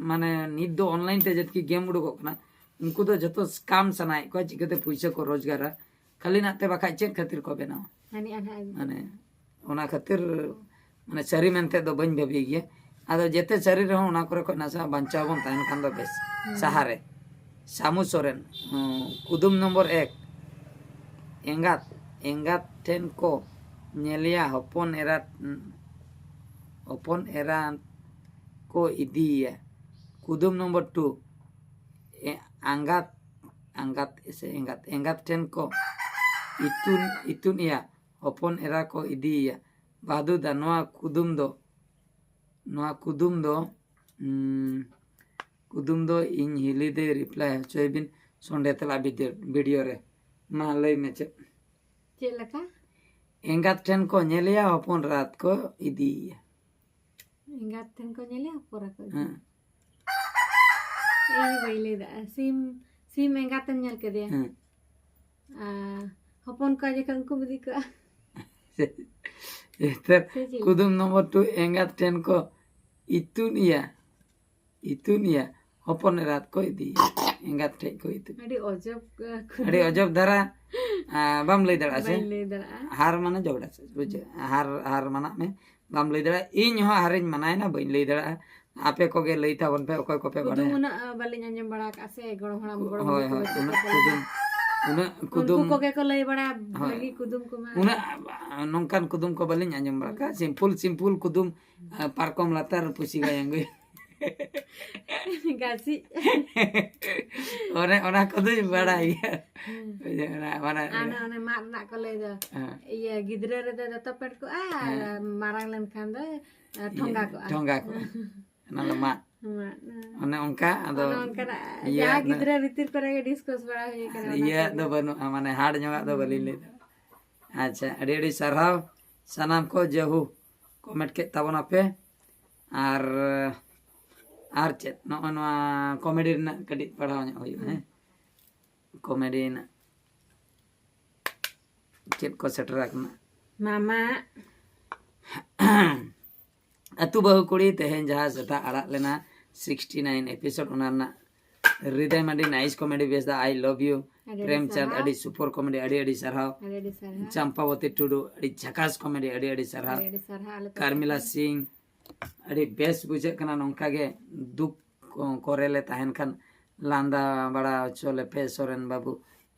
ᱢᱟᱱᱮ ᱱᱤᱛ ᱫᱚ ᱚᱱᱞᱟᱭᱤᱱ ᱛᱮ ᱡᱚᱛᱚ ᱜᱮᱢ ᱩᱰᱩᱠᱚᱜ ᱠᱟᱱᱟ, ᱩᱱᱠᱩ ᱫᱚ ᱡᱚᱛᱚ ᱥᱠᱟᱢ ᱥᱟᱱᱟᱭᱮᱫ ᱠᱚᱣᱟ, ᱪᱤᱠᱟᱹᱛᱮ ᱯᱩᱭᱥᱟᱹ ᱠᱚ ᱨᱳᱡᱽᱜᱟᱨᱟ᱾ ᱠᱷᱟᱹᱞᱤ ᱱᱟᱜ ᱛᱮ ᱵᱟᱠᱷᱟᱡ ᱪᱮᱫ ᱠᱷᱟᱹᱛᱤᱨ ᱠᱚ ᱵᱮᱱᱟᱣᱟ? ᱦᱟᱹᱱᱤ ᱟᱱᱦᱟ ᱟᱹᱜᱩ᱾ ᱢᱟᱱᱮ ᱚᱱᱟ ᱠᱷᱟᱹᱛᱤᱨ, ᱢᱟᱱᱮ ᱥᱟᱹᱨᱤ ᱢᱮᱱᱛᱮ ᱫᱚ ᱵᱟᱹᱧ ᱵᱷᱟᱹᱵᱤ ᱜᱮᱭᱟ᱾ ᱟᱫᱚ ᱡᱮᱛᱮ ᱥᱟᱹᱨᱤ ᱨᱮᱦᱚᱸ ᱚᱱᱟ ᱠᱚᱨᱮ ᱠᱷᱚᱱ ᱱᱟᱥᱮ ᱵᱟᱧᱪᱟᱣ ᱵᱚᱱ ᱛᱟᱦᱮᱱ ᱠᱷᱟᱱ ᱫᱚ ᱵᱮᱥ᱾ ᱥᱟᱦᱟᱨᱮ ᱥᱟᱢᱩ ᱥᱚᱨᱮᱱ, ᱩᱸ, ᱠᱩᱫᱩᱢ ᱱᱚᱢᱵᱚᱨ ᱮᱠ, ᱮᱸᱜᱟᱛ ᱮᱸᱜᱟᱛ ᱴᱷᱮᱱ ᱠᱚ ᱧᱮᱞᱮᱭᱟ, ᱦᱚᱯᱚᱱ ᱮᱨᱟ ᱦᱚᱯᱚᱱ ᱮᱨᱟ ᱠᱚ ᱤᱫᱤᱭᱮᱭᱟ᱾ ᱠᱩᱫᱩᱢ ᱱᱚᱢᱵᱚᱨ ᱴᱩ, ᱮ-, ᱟᱸᱜᱟᱛ ᱟᱸᱜᱟᱛ ᱥᱮ ᱮᱸᱜᱟᱛ ᱮᱸᱜᱟᱛ ᱴᱷᱮᱱ ᱠᱚ ᱤᱛᱩᱱ ᱤᱛᱩᱱ ᱮᱭᱟ, ᱦᱚᱯᱚᱱ ᱮᱨᱟ ᱠᱚ ᱤᱫᱤᱭᱮᱭᱟ᱾ ᱵᱟᱫᱩ ᱫᱟ, ᱱᱚᱣᱟ ᱠᱩᱫᱩᱢ ᱫᱚ, ᱱᱚᱣᱟ ᱠᱩᱫᱩᱢ ᱫᱚ, ᱩᱸ, ᱠᱩᱫᱩᱢ ᱫᱚ ᱤᱧ ᱦᱤᱞᱤ ᱫᱟᱹᱭ ᱨᱤᱯᱞᱟᱭ ᱦᱚᱪᱚᱭ ᱵᱤᱱ ᱥᱚᱸᱰᱮ ᱛᱮᱞᱟ ᱵᱷᱤᱰᱤᱭᱳ, ᱵᱷᱤᱰᱤᱭᱳ ᱨᱮ᱾ ᱢᱟ ᱞᱟᱹᱭ ᱢᱮ ᱪᱮᱫ? ᱪᱮᱫ ᱞᱮᱠᱟ? ᱮᱸᱜᱟᱛ ᱴᱷᱮᱱ ᱠᱚ ᱧᱮᱞᱮᱭᱟ ᱦᱚᱯᱚᱱ ᱨᱟᱛ ᱠᱚ ᱤᱫᱤᱭᱮᱭᱟ᱾ ᱮᱸᱜᱟᱛ ᱴᱷᱮᱱ ᱠᱚ ᱧᱮᱞᱮᱭᱟ ᱦᱚᱯᱚᱱ ᱨᱟᱛ ᱠᱚ ᱤᱫᱤ᱾ ᱦᱮᱸ ᱤᱧ ᱵᱟᱹᱧ ᱞᱟᱹᱭ ᱫᱟᱲᱮᱭᱟᱜᱼᱟ᱾ ᱥᱤᱢ ᱥᱤᱢ ᱮᱸᱜᱟᱛᱮᱢ ᱧᱮᱞ ᱠᱮᱫᱮᱭᱟ᱾ ᱦᱮᱸ ᱟᱨ ᱦᱚᱯᱚᱱ ᱠᱚ ᱡᱚᱠᱷᱚᱱ ᱩᱱᱠᱩᱢ ᱤᱫᱤ ᱠᱚᱣᱟ᱾ ᱱᱮᱛᱟᱨ ᱥᱮ ᱪᱮᱫ? ᱠᱩᱫᱩᱢ ᱱᱚᱢᱵᱚᱨ ᱴᱩ, ᱮᱸᱜᱟᱛ ᱴᱷᱮᱱ ᱠᱚ ᱤᱛᱩᱫ ᱮᱭᱟ, ᱤᱛᱩᱫ ᱮᱭᱟ, ᱦᱚᱯᱚᱱ ᱮᱨᱟᱛ ᱠᱚ ᱤᱫᱤᱭᱮᱭᱟ, ᱮᱸᱜᱟᱛ ᱴᱷᱮᱡ ᱠᱚ ᱤᱛᱩᱫ᱾ ᱟᱹᱰᱤ ᱚᱡᱚᱵ ᱠᱩᱫᱩᱢ᱾ ᱟᱹᱰᱤ ᱚᱡᱚᱵ ᱫᱷᱟᱨᱟ᱾ ᱟᱨ ᱵᱟᱢ ᱞᱟᱹᱭ ᱫᱟᱲᱮᱭᱟᱜᱼᱟ ᱥᱮ? ᱵᱟᱹᱧ ᱞᱟᱹᱭ ᱫᱟᱲᱮᱭᱟᱜᱼᱟ᱾ ᱦᱟᱨ ᱢᱟᱱᱮ ᱡᱷᱚᱜᱽᱲᱟ ᱥᱟᱹᱡ, ᱵᱩᱡᱷᱟᱹᱣ? ᱦᱟᱨ ᱦᱟᱨ ᱢᱟᱱᱟᱜ ᱢᱮ, ᱵᱟᱢ ᱞᱟᱹᱭ ᱫᱟᱲᱮᱭᱟᱜᱼᱟ᱾ ᱤᱧ ᱦᱚᱸ ᱦᱟᱨᱤᱧ ᱢᱟᱱᱟᱭᱮᱱᱟ, ᱵᱟᱹᱧ ᱞᱟᱹᱭ ᱫᱟᱲᱮᱭᱟᱜᱼᱟ᱾ ᱟᱯᱮ ᱠᱚᱜᱮ ᱞᱟᱹᱭ ᱛᱟᱵᱚᱱ ᱯᱮ, ᱚᱠᱚᱭ ᱠᱚᱯᱮ ᱠᱩᱫᱩᱢ ᱵᱟᱲᱟᱭᱟ᱾ ᱩᱱᱟᱹᱜ ᱟᱸ, ᱵᱟᱹᱞᱤᱧ ᱟᱸᱡᱚᱢ ᱵᱟᱲᱟ ᱟᱠᱟᱫᱼᱟ ᱥᱮ, ᱜᱚᱲᱚᱢ ᱦᱟᱲᱟᱢ ᱜᱚᱲᱚᱢ ᱦᱳᱭ ᱵᱩᱰᱷᱤ ᱦᱳᱭ, ᱛᱟᱠᱚ ᱩᱱᱟᱹᱜ ᱠᱚ ᱞᱟᱹᱭ᱾ ᱠᱩᱫᱩᱢ, ᱩᱱᱟᱹᱜ ᱩᱱᱠᱩ ᱠᱩᱫᱩᱢ ᱠᱚᱜᱮ ᱠᱚ ᱞᱟᱹᱭ ᱵᱟᱲᱟᱭᱟ ᱦᱳᱭ᱾ ᱵᱷᱟᱹᱜᱤ ᱠᱩᱫᱩᱢ ᱠᱚᱢᱟ᱾ ᱩᱱᱟᱹᱜ ᱱᱚᱝᱠᱟᱱ ᱠᱩᱫᱩᱢ ᱠᱚ ᱵᱟᱹᱞᱤᱧ ᱟᱸᱡᱚᱢ ᱵᱟᱲᱟ ᱠᱟᱜᱼᱟ᱾ ᱥᱤᱢᱯᱩᱞ ᱥᱤᱢᱯᱩᱞ ᱠᱩᱫᱩᱢ, ᱟᱸ, ᱯᱟᱨᱠᱚᱢ ᱞᱟᱛᱟᱨ ᱯᱩᱥᱤ ᱜᱟᱭᱟᱝ ᱜᱟᱹᱭ᱾ ᱜᱟᱥᱤᱡ᱾ ᱚᱱᱮ ᱚᱱᱟ ᱠᱚᱫᱚᱧ ᱵᱟᱲᱟᱭ ᱜᱮᱭᱟ᱾ ᱦᱮᱸ᱾ ᱵᱩᱡᱷᱟᱹᱣ, ᱚᱱᱟ ᱢᱟᱱᱮ ᱟᱨ ᱚᱱᱟ ᱚᱱᱮ ᱢᱟᱫ ᱨᱮᱱᱟᱜ ᱠᱚ ᱞᱟᱹᱭ ᱫᱚ, ᱦᱮᱸ᱾ ᱤᱭᱟᱹ ᱜᱤᱫᱽᱨᱟᱹ ᱨᱮᱫᱚ ᱫᱚᱛᱚ ᱯᱮᱱᱴ ᱠᱚᱜᱼᱟ, ᱟᱨ ᱦᱮᱸ᱾ ᱢᱟᱨᱟᱝ ᱞᱮᱱᱠᱷᱟᱱ ᱫᱚ ᱟᱨ ᱴᱷᱚᱸᱜᱟ ᱠᱚᱜᱼᱟ᱾ ᱴᱷᱚᱸᱜᱟ ᱠᱚᱜᱼᱟ᱾ ᱚᱱᱟ ᱫᱚ ᱢᱟᱫ᱾ ᱢᱟᱫ, ᱦᱮᱸ᱾ ᱚᱱᱮ ᱚᱱᱠᱟ ᱟᱫᱚ ᱚᱱᱮ ᱚᱱᱠᱟᱱᱟᱜ ᱤᱭᱟᱹ ᱡᱟᱦᱟᱸ ᱫᱚ ᱜᱤᱫᱽᱨᱟᱹ ᱵᱷᱤᱛᱤᱨ ᱠᱚᱨᱮ ᱜᱮ ᱰᱤᱥᱠᱟᱥ ᱵᱟᱲᱟ ᱦᱩᱭ ᱟᱠᱟᱱᱟ, ᱚᱱᱟ ᱤᱭᱟᱹ ᱠᱚᱜᱮ᱾ ᱫᱚ ᱵᱟᱹᱱᱩᱜᱼᱟ, ᱢᱟᱱᱮ ᱦᱟᱨᱰ ᱧᱚᱜᱟᱜ ᱫᱚ ᱵᱟᱹᱞᱤᱧ ᱞᱟᱹᱭ ᱫᱟᱲᱮᱭᱟᱜᱼᱟ᱾ ᱟᱪᱪᱷᱟ, ᱟᱹᱰᱤ ᱟᱹᱰᱤ ᱥᱟᱨᱦᱟᱣ ᱥᱟᱱᱟᱢ ᱠᱚ ᱡᱮᱦᱩ ᱠᱚᱢᱮᱱᱴ ᱠᱮᱫ ᱛᱟᱵᱚᱱᱟᱯᱮ᱾ ᱟᱨ ᱟᱨ ᱪᱮᱫ ᱱᱚᱜᱼᱚᱭ ᱱᱚᱣᱟ ᱠᱚᱢᱮᱰᱤ ᱨᱮᱱᱟᱜ ᱠᱟᱹᱴᱤᱡ ᱯᱟᱲᱦᱟᱣ ᱧᱚᱜ ᱦᱩᱭᱩᱜᱼᱟ᱾ ᱦᱮᱸ, ᱠᱚᱢᱮᱰᱤ ᱨᱮᱱᱟᱜ ᱪᱮᱫ ᱠᱚ ᱥᱮᱴᱮᱨ ᱟᱠᱟᱱᱟ? ᱢᱟᱢᱟ᱾ ᱟᱹᱛᱩ ᱵᱟᱹᱦᱩ ᱠᱩᱲᱤ ᱛᱮᱦᱮᱧ ᱡᱟᱦᱟᱸ ᱥᱮᱛᱟᱜ ᱟᱲᱟᱜ ᱞᱮᱱᱟ ᱥᱤᱠᱥᱴᱤ ᱱᱟᱭᱤᱱ ᱮᱯᱤᱥᱳᱰ, ᱚᱱᱟ ᱨᱮᱱᱟᱜ ᱦᱨᱤᱫᱟᱭ ᱢᱟᱱᱰᱤ ᱱᱟᱭᱤᱥ ᱠᱚᱢᱮᱰᱤ ᱵᱮᱥ ᱫᱟ ᱟᱭ ᱞᱚᱵᱷ ᱭᱩ᱾ ᱟᱹᱰᱤ ᱟᱹᱰᱤ ᱯᱨᱮᱢᱪᱟᱸᱫᱽ ᱥᱟᱨᱦᱟᱣ᱾ ᱟᱹᱰᱤ ᱥᱩᱯᱚᱨ ᱠᱚᱢᱮᱰᱤ, ᱟᱹᱰᱤ ᱟᱹᱰᱤ ᱥᱟᱨᱦᱟᱣ᱾ ᱟᱹᱰᱤ ᱟᱹᱰᱤ ᱥᱟᱨᱦᱟᱣ᱾ ᱪᱟᱢᱯᱟᱵᱚᱛᱤ ᱴᱩᱰᱩ ᱟᱹᱰᱤ ᱡᱷᱟᱠᱟᱥ ᱠᱚᱢᱮᱰᱤ, ᱟᱹᱰᱤ ᱟᱹᱰᱤ ᱥᱟᱨᱦᱟᱣ᱾ ᱟᱹᱰᱤ ᱟᱹᱰᱤ ᱥᱟᱨᱦᱟᱣ᱾ ᱟᱞᱮ ᱯᱟᱥᱴᱟ ᱠᱟᱨᱢᱤᱞᱟ ᱠᱷᱚᱱ᱾ ᱥᱤᱝ ᱟᱹᱰᱤ ᱵᱮᱥ ᱵᱩᱡᱷᱟᱹᱜ ᱠᱟᱱᱟ ᱱᱚᱝᱠᱟ ᱜᱮ ᱫᱩᱠ ᱠᱚ-, ᱠᱚᱨᱮ ᱞᱮ ᱛᱟᱦᱮᱱ ᱠᱷᱟᱱ ᱞᱟᱸᱫᱟ ᱵᱟᱲᱟ ᱦᱚᱪᱚ ᱞᱮᱯᱮ ᱥᱚᱨᱮᱱ ᱵᱟᱵᱩ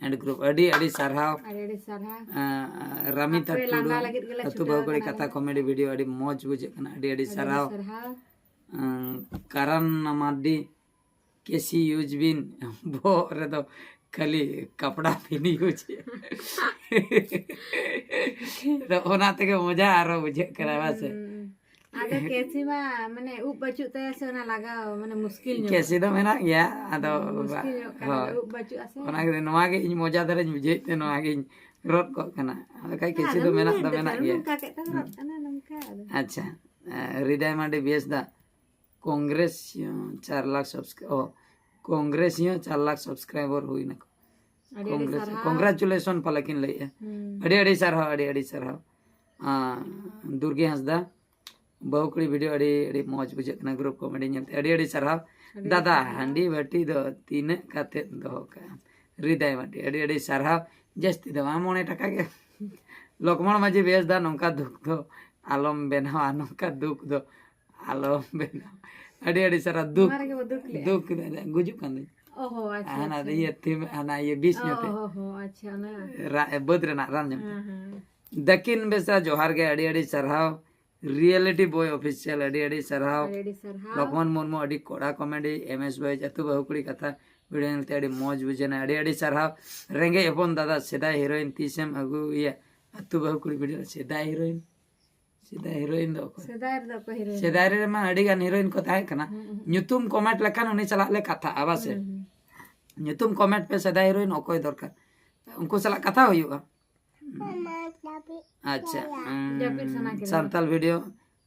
and group᱾ ᱟᱹᱰᱤ ᱟᱹᱰᱤ ᱥᱟᱨᱦᱟᱣ᱾ ᱟᱹᱰᱤ ᱟᱹᱰᱤ ᱥᱟᱨᱦᱟᱣ᱾ ᱟᱸ, ᱨᱟᱢᱤᱛᱟ ᱟᱯᱮ ᱴᱩᱰᱩ, ᱞᱟᱸᱫᱟ ᱞᱟᱹᱜᱤᱫ ᱜᱮᱞᱮ ᱟᱹᱛᱩ ᱪᱷᱩᱴᱟᱹᱣ ᱵᱟᱹᱦᱩ ᱠᱩᱲᱤ ᱟᱠᱟᱱᱟ ᱠᱟᱛᱷᱟ ᱟᱞᱮ ᱫᱚ᱾ ᱠᱚᱢᱮᱰᱤ ᱵᱷᱤᱰᱤᱭᱳ ᱟᱹᱰᱤ ᱢᱚᱡᱽ ᱵᱩᱡᱷᱟᱹᱜ ᱠᱟᱱᱟ᱾ ᱟᱹᱰᱤ ᱟᱹᱰᱤ ᱟᱹᱰᱤ ᱟᱹᱰᱤ ᱥᱟᱨᱦᱟᱣ᱾ ᱥᱟᱨᱦᱟᱣ᱾ ᱟᱸ, ᱠᱟᱨᱟᱱ ᱢᱟᱨᱰᱤ, ᱠᱮᱥᱤ ᱤᱭᱩᱡᱽ ᱵᱤᱱ ᱵᱚᱦᱚᱜ ᱨᱮᱫᱚ ᱠᱷᱟᱹᱞᱤ ᱠᱟᱯᱲᱟ ᱵᱤᱱ ᱤᱭᱩᱡᱽ ᱮᱫᱟ᱾ ᱟᱫᱚ ᱚᱱᱟ ᱛᱮᱜᱮ ᱢᱚᱡᱟ ᱟᱨᱚ ᱵᱩᱡᱷᱟᱹᱜ ᱠᱟᱱᱟ, ᱵᱟᱝ ᱥᱮ? ᱦᱩᱸ᱾ ᱟᱫᱚ ᱠᱮᱥᱤ ᱢᱟ ᱢᱟᱱᱮ ᱩᱵ ᱵᱟᱹᱪᱩᱜ ᱛᱟᱭᱟ ᱥᱮ, ᱚᱱᱟ ᱞᱟᱜᱟᱣ ᱢᱟᱱᱮ ᱢᱩᱥᱠᱤᱞ ᱧᱚᱜ᱾ ᱠᱮᱥᱤ ᱫᱚ ᱢᱮᱱᱟᱜ ᱜᱮᱭᱟ, ᱟᱫᱚ ᱢᱩᱥᱠᱤᱞ ᱧᱚᱜ ᱠᱟᱱᱟ, ᱦᱳᱭ᱾ ᱟᱫᱚ ᱩᱵ ᱵᱟᱹᱪᱩᱜᱼᱟ ᱥᱮ᱾ ᱚᱱᱟ ᱜᱮ ᱱᱚᱣᱟ ᱜᱮ ᱤᱧ ᱢᱚᱡᱟ ᱫᱷᱟᱨᱟᱧ ᱵᱩᱡᱷᱟᱹᱣᱮᱫ ᱛᱮ ᱱᱚᱣᱟ ᱜᱤᱧ ᱨᱚᱫ ᱠᱚᱜ ᱠᱟᱱᱟ᱾ ᱟᱫᱚ ᱠᱷᱟᱡ ᱠᱮᱥᱤ ᱟᱫᱚ ᱫᱚ ᱢᱮᱱᱟᱜ ᱢᱮᱱ ᱫᱚ ᱫᱚ ᱢᱮᱱᱟᱜ ᱪᱟᱞᱩ ᱜᱮᱭᱟ᱾ ᱱᱚᱝᱠᱟ ᱠᱮᱫ ᱛᱮᱢ ᱨᱚᱫ ᱠᱟᱱᱟ, ᱱᱚᱝᱠᱟ ᱟᱫᱚ᱾ ᱟᱪᱪᱷᱟ, ᱨᱤᱫᱟᱭ ᱢᱟᱱᱰᱤ ᱵᱮᱥ ᱫᱟ, ᱠᱚᱝᱜᱨᱮᱥ ᱪᱟᱨ ᱞᱟᱠᱷ ᱥᱟᱵᱥᱠᱨᱟᱭ ᱚ ᱠᱚᱝᱜᱨᱮᱥᱤᱭᱟᱹ ᱪᱟᱨ ᱞᱟᱠᱷ ᱥᱟᱵᱥᱠᱨᱟᱭᱵᱟᱨ ᱦᱩᱭ ᱱᱟᱠᱚ᱾ ᱟᱹᱰᱤ ᱟᱹᱰᱤ ᱥᱟᱨᱦᱟᱣ᱾ ᱠᱚᱝᱜᱨᱮᱪᱩᱞᱮᱥᱚᱱ ᱯᱟᱞᱮ ᱠᱤᱱ ᱞᱟᱹᱭᱮᱜᱼᱟ᱾ ᱦᱩᱸ᱾ ᱟᱹᱰᱤ ᱟᱹᱰᱤ ᱥᱟᱨᱦᱟᱣ, ᱟᱹᱰᱤ ᱟᱹᱰᱤ ᱥᱟᱨᱦᱟᱣ᱾ ᱟᱸ, ᱫᱩᱨᱜᱮ ᱦᱟᱸᱥᱫᱟ, ᱵᱟᱹᱦᱩ ᱠᱩᱲᱤ ᱵᱷᱤᱰᱤᱭᱳ ᱟᱹᱰᱤ ᱟᱹᱰᱤ ᱢᱚᱡᱽ ᱵᱩᱡᱷᱟᱹᱜ ᱠᱟᱱᱟ, ᱜᱨᱩᱯ ᱠᱚᱢᱮᱰᱤ ᱧᱮᱞᱛᱮ ᱟᱹᱰᱤ ᱟᱹᱰᱤ ᱥᱟᱨᱦᱟᱣ᱾ ᱟᱹᱰᱤ ᱫᱟᱫᱟ, ᱟᱹᱰᱤ ᱥᱟᱨᱦᱟᱣ᱾ ᱦᱟᱺᱰᱤ ᱵᱟᱹᱴᱤ ᱫᱚ ᱛᱤᱱᱟᱹᱜ ᱠᱟᱛᱮᱫ ᱫᱚᱦᱚ ᱠᱟᱜᱼᱟ? ᱦᱨᱤᱫᱟᱭ ᱢᱟᱹᱴᱤ, ᱟᱹᱰᱤ ᱟᱹᱰᱤ ᱥᱟᱨᱦᱟᱣ᱾ ᱡᱟᱹᱥᱛᱤ ᱫᱚ ᱵᱟᱝ, ᱢᱚᱬᱮ ᱴᱟᱠᱟ ᱜᱮ᱾ ᱞᱚᱠᱢᱚᱬ ᱢᱟᱹᱡᱷᱤ ᱵᱮᱥ ᱫᱟ, ᱱᱚᱝᱠᱟ ᱫᱩᱠ ᱫᱚ ᱟᱞᱚᱢ ᱵᱮᱱᱟᱣᱟ, ᱱᱚᱝᱠᱟ ᱫᱩᱠ ᱫᱚ ᱟᱞᱚᱢ ᱵᱮᱱᱟᱣᱟ᱾ ᱟᱹᱰᱤ ᱟᱹᱰᱤ ᱥᱟᱨᱦᱟᱣ᱾ ᱫᱩᱠ ᱱᱚᱣᱟ ᱨᱮᱜᱮ ᱵᱚ ᱫᱩᱠ ᱞᱮᱜᱼᱟ᱾ ᱫᱩᱠ ᱞᱮᱫᱟ, ᱜᱩᱡᱩᱜ ᱠᱟᱱ ᱫᱚᱧ᱾ ᱚᱦᱚ, ᱟᱪᱪᱷᱟ, ᱦᱟᱱᱟ ᱟᱪᱪᱷᱟ᱾ ᱤᱭᱟᱹ ᱛᱤ ᱦᱟᱱᱟ ᱤᱭᱟᱹ ᱵᱤᱥ ᱧᱚᱜ ᱛᱮ᱾ ᱚᱦᱚ, ᱟᱪᱪᱷᱟ, ᱚᱱᱟ᱾ ᱨᱟ-, ᱵᱟᱹᱫᱽ ᱨᱮᱱᱟᱜ ᱨᱟᱱ ᱧᱟᱢ ᱛᱮ᱾ ᱦᱮᱸ, ᱦᱮᱸ᱾ ᱫᱟᱹᱠᱤᱱ ᱵᱮᱥᱨᱟ ᱡᱚᱦᱟᱨ ᱜᱮ, ᱟᱹᱰᱤ ᱟᱹᱰᱤ ᱥᱟᱨᱦᱟᱣ᱾ ᱨᱤᱭᱮᱞᱤᱴᱤ ᱵᱚᱭ ᱚᱯᱷᱤᱥᱤᱭᱟᱞ, ᱟᱹᱰᱤ ᱟᱹᱰᱤ ᱥᱟᱨᱦᱟᱣ᱾ ᱟᱹᱰᱤ ᱟᱹᱰᱤ ᱥᱟᱨᱦᱟᱣ᱾ ᱞᱚᱠᱷᱢᱚᱱ ᱢᱩᱨᱢᱩ, ᱟᱹᱰᱤ ᱠᱚᱲᱟ ᱠᱚᱢᱮᱰᱤ᱾ ᱮᱢ ᱮᱥ ᱵᱚᱭ, ᱟᱹᱛᱩ ᱵᱟᱹᱦᱩ ᱠᱩᱲᱤ ᱠᱟᱛᱷᱟ ᱵᱷᱤᱰᱤᱭᱳ ᱧᱮᱞᱛᱮ ᱟᱹᱰᱤ ᱢᱚᱡᱽ ᱵᱩᱡᱷᱟᱹᱣᱱᱟ, ᱟᱹᱰᱤ ᱟᱹᱰᱤ ᱥᱟᱨᱦᱟᱣ᱾ ᱨᱮᱸᱜᱮᱡ ᱦᱚᱯᱚᱱ ᱫᱟᱫᱟ, ᱥᱮᱫᱟᱭ ᱦᱤᱨᱳᱭᱤᱱ ᱛᱤᱥᱮᱢ ᱟᱹᱜᱩᱭᱟ? ᱟᱹᱛᱩ ᱵᱟᱹᱦᱩ ᱠᱩᱲᱤ ᱵᱷᱤᱰᱤᱭᱳ, ᱥᱮᱫᱟᱭ ᱦᱤᱨᱳᱭᱤᱱ, ᱥᱮᱫᱟᱭ ᱦᱤᱨᱳᱭᱤᱱ ᱫᱚ ᱚᱠᱚᱭ? ᱥᱮᱫᱟᱭ ᱨᱮᱫᱚ ᱚᱠᱚᱭ ᱦᱤᱨᱳᱭᱤᱱ? ᱥᱮᱫᱟᱭ ᱨᱮᱢᱟ ᱟᱹᱰᱤ ᱜᱟᱱ ᱦᱤᱨᱳᱭᱤᱱ ᱠᱚ ᱛᱟᱦᱮᱸ ᱠᱟᱱᱟ᱾ ᱦᱩᱸ, ᱦᱩᱸ᱾ ᱧᱩᱛᱩᱢ ᱠᱚᱢᱮᱱᱴ ᱞᱮᱠᱷᱟᱱ ᱩᱱᱤ ᱥᱟᱞᱟᱜ ᱞᱮ ᱠᱟᱛᱷᱟᱜᱼᱟ, ᱵᱟᱥᱮ? ᱦᱩᱸ, ᱦᱩᱸ᱾ ᱧᱩᱛᱩᱢ ᱠᱚᱢᱮᱱᱴ ᱯᱮ, ᱥᱮᱫᱟᱭ ᱦᱤᱨᱳᱭᱤᱱ ᱚᱠᱚᱭ ᱫᱚᱨᱠᱟᱨ, ᱩᱱᱠᱩ ᱥᱟᱞᱟᱜ ᱠᱟᱛᱷᱟ ᱦᱩᱭᱩᱜᱼᱟ᱾ ᱟᱪᱪᱷᱟ, ᱩᱢ, ᱡᱟᱹᱯᱤᱫ ᱥᱟᱱᱟ ᱠᱮᱫ ᱥᱟᱱᱛᱟᱞ ᱵᱷᱤᱰᱤᱭᱳ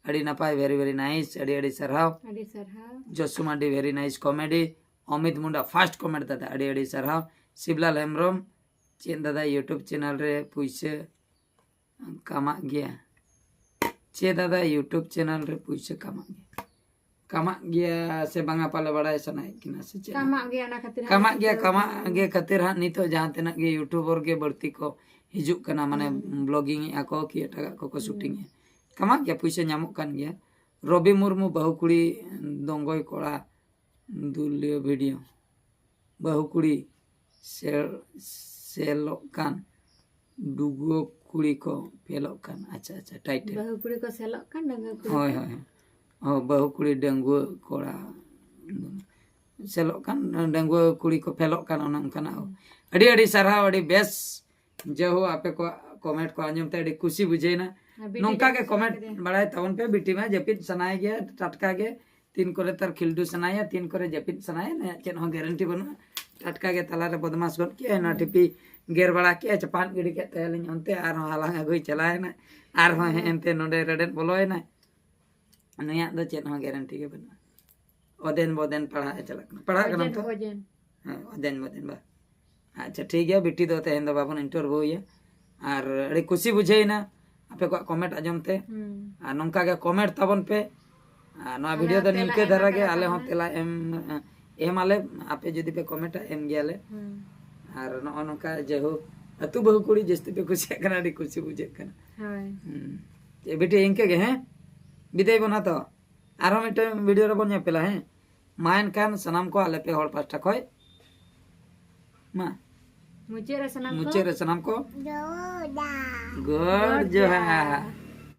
ᱟᱹᱰᱤ ᱱᱟᱯᱟᱭ, very very nice, ᱟᱹᱰᱤ ᱟᱹᱰᱤ ᱥᱟᱨᱦᱟᱣ᱾ ᱟᱹᱰᱤ ᱥᱟᱨᱦᱟᱣ᱾ ᱡᱚᱥᱩ ᱢᱟᱨᱰᱤ, very nice comedy᱾ ᱚᱢᱤᱛ ᱢᱩᱱᱰᱟ, first comment ᱫᱟᱫᱟ, ᱟᱹᱰᱤ ᱟᱹᱰᱤ ᱥᱟᱨᱦᱟᱣ᱾ ᱥᱤᱵᱞᱟᱞ ᱦᱮᱢᱵᱨᱚᱢ, ᱪᱮᱫ ᱫᱟᱫᱟ YouTube channel ᱨᱮ ᱯᱩᱭᱥᱟᱹ ᱠᱟᱢᱟᱜ ᱜᱮᱭᱟ? ᱪᱮᱫ ᱫᱟᱫᱟ YouTube channel ᱨᱮ ᱯᱩᱭᱥᱟᱹ ᱠᱟᱢᱟᱜ ᱜᱮᱭᱟ? ᱠᱟᱢᱟᱜ ᱜᱮᱭᱟ ᱥᱮ ᱵᱟᱝᱟ ᱯᱟᱞᱮ ᱵᱟᱲᱟᱭ ᱥᱟᱱᱟᱭᱮᱫ ᱠᱤᱱᱟ ᱥᱮ ᱪᱮᱫ? ᱠᱟᱢᱟᱜ ᱜᱮᱭᱟ, ᱚᱱᱟ ᱠᱷᱟᱹᱛᱤᱨ ᱦᱟᱸᱜ ᱠᱟᱢᱟᱜ ᱜᱮᱭᱟ, ᱯᱩᱭᱥᱟᱹ ᱠᱟᱢᱟᱜ ᱠᱟᱢᱟᱜ ᱜᱮ ᱠᱷᱟᱹᱛᱤᱨ ᱦᱟᱸᱜ ᱱᱤᱛᱚᱜ ᱡᱟᱦᱟᱸ ᱛᱤᱱᱟᱹᱜ ᱜᱮ YouTuber ᱜᱮ ᱵᱟᱹᱲᱛᱤ ᱠᱚ ᱦᱤᱡᱩᱜ ᱠᱟᱱᱟ, ᱢᱟᱱᱮ ᱦᱩᱸ᱾ Blogging ᱮᱫᱼᱟ ᱠᱚ ᱠᱤ ᱮᱴᱟᱜᱟᱜ ᱠᱚᱠᱚ ᱦᱩᱸ᱾ Shooting ᱮᱫᱼᱟ᱾ ᱠᱟᱢᱟᱜ ᱜᱮᱭᱟ, ᱯᱩᱭᱥᱟᱹ ᱧᱟᱢᱚᱜ ᱠᱟᱱ ᱜᱮᱭᱟ᱾ ᱨᱚᱵᱤ ᱢᱩᱨᱢᱩ, ᱵᱟᱹᱦᱩ ᱠᱩᱲᱤ ᱫᱚᱝᱜᱚᱭ ᱠᱚᱲᱟ ᱫᱩᱞᱤᱭᱟᱹ ᱵᱷᱤᱰᱤᱭᱳ, ᱵᱟᱹᱦᱩ ᱠᱩᱲᱤ ᱥᱮ-, ᱥᱮᱞᱚᱜ ᱠᱟᱱ ᱰᱩᱜᱩᱣᱟᱹ ᱠᱩᱲᱤ ᱠᱚ ᱯᱷᱮᱞᱚᱜ ᱠᱟᱱ᱾ ᱟᱪᱪᱷᱟ, ᱟᱪᱪᱷᱟ, title᱾ ᱵᱟᱹᱦᱩ ᱠᱩᱲᱤ ᱠᱚ ᱥᱮᱞᱚᱜ ᱠᱟᱱ, ᱰᱟᱺᱜᱩᱣᱟᱹ ᱠᱩᱲᱤ ᱦᱳᱭ, ᱠᱚ᱾ ᱦᱳᱭ, ᱦᱳᱭ᱾ ᱚ, ᱵᱟᱹᱦᱩ ᱠᱩᱲᱤ ᱰᱟᱺᱜᱩᱣᱟᱹ ᱠᱚᱲᱟ ᱥᱮᱞᱚᱜ ᱠᱟᱱ, ᱰᱟᱺᱜᱩᱣᱟᱹ ᱠᱩᱲᱤ ᱠᱚ ᱯᱷᱮᱞᱚᱜ ᱠᱟᱱ, ᱚᱱᱮ ᱚᱱᱠᱟᱱᱟᱜ᱾ ᱟᱹᱰᱤ ᱟᱹᱰᱤ ᱥᱟᱨᱦᱟᱣ, ᱟᱹᱰᱤ ᱵᱮᱥ᱾ ᱡᱟᱭᱦᱳᱠ, ᱟᱯᱮ ᱠᱚᱣᱟᱜ ᱠᱚᱢᱮᱱᱴ ᱠᱚ ᱟᱸᱡᱚᱢ ᱛᱮ ᱟᱹᱰᱤ ᱠᱩᱥᱤ ᱵᱩᱡᱷᱟᱹᱣᱮᱱᱟ᱾ ᱱᱚᱝᱠᱟ ᱜᱮ ᱠᱚᱢᱮᱱᱴ ᱵᱟᱲᱟᱭ ᱛᱟᱵᱚᱱ ᱯᱮ᱾ ᱵᱤᱴᱤ ᱢᱟ ᱡᱟᱹᱯᱤᱫ ᱥᱟᱱᱟᱭᱮ ᱜᱮᱭᱟ ᱴᱟᱴᱠᱟ ᱜᱮ, ᱛᱤᱱ ᱠᱚᱨᱮ ᱛᱟᱨ ᱠᱷᱤᱞᱰᱩ ᱥᱟᱱᱟᱭᱟ, ᱛᱤᱱ ᱠᱚᱨᱮ ᱡᱟᱹᱯᱤᱫ ᱥᱟᱱᱟᱭᱟ, ᱱᱩᱭᱟᱜ ᱪᱮᱫ ᱦᱚᱸ ᱜᱮᱨᱮᱱᱴᱤ ᱵᱟᱹᱱᱩᱜᱼᱟ᱾ ᱴᱟᱴᱠᱟ ᱜᱮ ᱛᱟᱞᱟᱨᱮ ᱵᱚᱫᱢᱟᱥ ᱜᱚᱫ ᱠᱮᱜᱼᱟᱭ, ᱱᱚᱣᱟ ᱴᱤᱯᱤ ᱜᱮᱨ ᱵᱟᱲᱟ ᱠᱮᱜᱼᱟᱭ, ᱪᱟᱯᱟᱫ ᱜᱤᱰᱤ ᱠᱮᱫ ᱛᱟᱭᱟᱞᱤᱧ ᱚᱱᱛᱮ, ᱟᱨᱦᱚᱸ ᱦᱟᱞᱟᱝ ᱟᱹᱜᱩᱭ ᱪᱟᱞᱟᱣᱮᱱᱟ, ᱟᱨᱦᱚᱸ ᱦᱮᱸ ᱮᱱᱛᱮ ᱱᱚᱰᱮ ᱨᱮᱰᱮᱫ ᱵᱚᱞᱚᱭᱮᱱᱟᱭ᱾ ᱱᱩᱭᱟᱜ ᱫᱚ ᱪᱮᱫ ᱦᱚᱸ ᱜᱮᱨᱮᱱᱴᱤ ᱜᱮ ᱵᱟᱹᱱᱩᱜᱼᱟ᱾ ᱚᱫᱮᱱ ᱵᱚᱫᱮᱱ ᱯᱟᱲᱦᱟᱜ ᱮ ᱪᱟᱞᱟᱜ ᱠᱟᱱᱟ᱾ ᱯᱟᱲᱦᱟᱜ ᱠᱟᱱᱟᱢ ᱛᱚ? ᱦᱮᱸ, ᱚᱫᱮᱱ ᱵᱚᱫᱮᱱ ᱵᱟ᱾ ᱟᱪᱪᱷᱟ, ᱴᱷᱤᱠ ᱜᱮᱭᱟ, ᱵᱤᱴᱤ ᱫᱚ ᱛᱮᱦᱮᱧ ᱫᱚ ᱵᱟᱵᱚᱱ ᱤᱱᱴᱟᱨᱵᱷᱤᱭᱩᱭᱟ᱾ ᱟᱨ ᱟᱹᱰᱤ ᱠᱩᱥᱤ ᱵᱩᱡᱷᱟᱹᱣᱮᱱᱟ ᱟᱯᱮ ᱠᱚᱣᱟᱜ ᱠᱚᱢᱮᱱᱴ ᱟᱸᱡᱚᱢ ᱛᱮ᱾ ᱟᱨ ᱱᱚᱝᱠᱟ ᱜᱮ ᱠᱚᱢᱮᱱᱴ ᱛᱟᱵᱚᱱ ᱯᱮ᱾ ᱟᱨ ᱱᱚᱣᱟ ᱵᱷᱤᱰᱤᱭᱳ ᱫᱚ ᱱᱤᱝᱠᱟᱹ ᱫᱷᱟᱨᱟ ᱜᱮ, ᱟᱞᱮ ᱦᱚᱸ ᱛᱮᱞᱟ ᱮᱢ, ᱮᱢ ᱟᱞᱮ, ᱟᱯᱮ ᱡᱩᱫᱤ ᱯᱮ ᱠᱚᱢᱮᱱᱴᱟ, ᱮᱢ ᱜᱮᱭᱟᱞᱮ᱾ ᱟᱨ ᱱᱚᱜᱼᱚ ᱱᱚᱝᱠᱟ ᱡᱮᱦᱳᱠ, ᱟᱹᱛᱩ ᱵᱟᱹᱦᱩ ᱠᱩᱲᱤ ᱡᱟᱹᱥᱛᱤ ᱯᱮ ᱠᱩᱥᱤᱭᱟᱜ ᱠᱟᱱᱟ, ᱟᱹᱰᱤ ᱠᱩᱥᱤ ᱵᱩᱡᱷᱟᱹᱜ ᱠᱟᱱᱟ᱾ ᱦᱳᱭ᱾ ᱦᱩᱸ᱾ ᱪᱮᱫ ᱵᱤᱴᱤ, ᱤᱱᱠᱟᱹ ᱜᱮ, ᱦᱮᱸ? ᱵᱤᱫᱟᱹᱭ ᱵᱚᱱ ᱦᱟᱛᱟᱣᱟ᱾ ᱟᱨᱦᱚᱸ ᱢᱤᱫᱴᱟᱝ ᱵᱷᱤᱰᱤᱭᱳ ᱨᱮᱵᱚᱱ ᱧᱮᱯᱮᱞᱟ, ᱦᱮᱸ? ᱢᱟ ᱮᱱᱠᱷᱟᱱ ᱥᱟᱱᱟᱢ ᱠᱚ ᱟᱞᱮ ᱯᱮ ᱦᱚᱲ ᱯᱟᱦᱴᱟ ᱠᱷᱚᱡ, ᱢᱟ᱾ ᱢᱩᱪᱟᱹᱫ ᱨᱮ ᱥᱟᱱᱟᱢ ᱠᱚ ᱢᱩᱪᱟᱹᱫ ᱨᱮ ᱥᱟᱱᱟᱢ ᱠᱚ ᱡᱚᱦᱟᱨ᱾ ᱜᱚᱰ ᱡᱚᱦᱟᱨ᱾